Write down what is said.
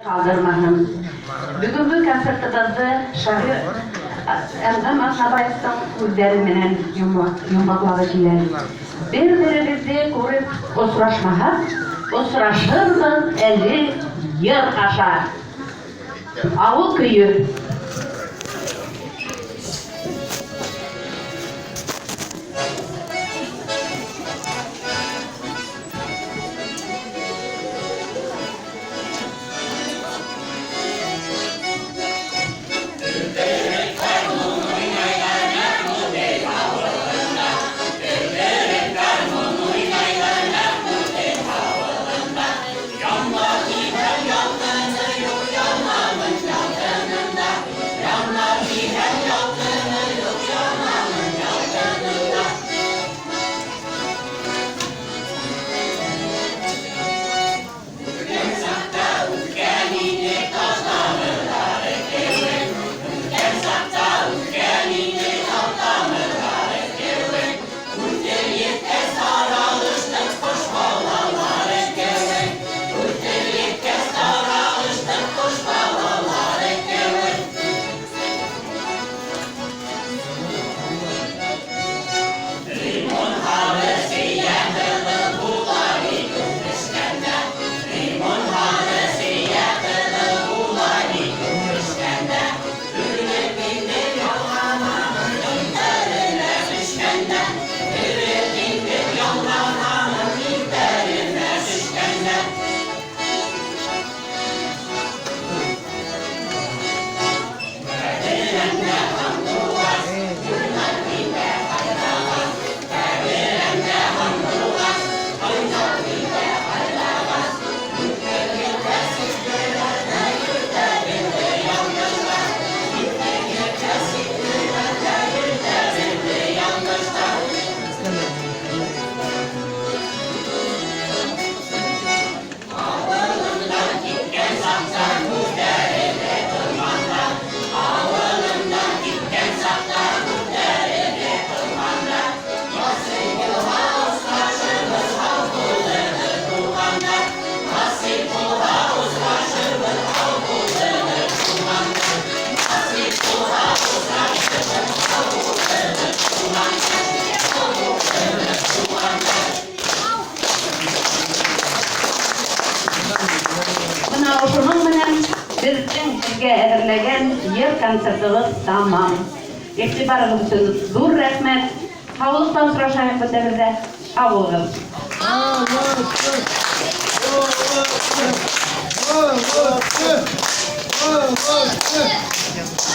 Ҡалдырмаһын. Бөгөнгө концертыбыҙҙы шағир Әнғәм Аҙнабаевтың һүҙҙәре менән йомғаҡлағы килә. Бер-беребеҙҙе күреп осрашмаһаҡ, осрашырбыҙ әле йыр аша. Ауыл көйө. Бына ошоноң менән беҙҙең һеҙгә әҙерләгән йыр концертыбыҙ тамам. Иғтибарығыҙ өсөн ҙур рәхмәт. Һаулыҡта осрашайыҡ бөтәбеҙ ҙә. Һау булығыҙ. Молодцы! Молодцы! Молодцы!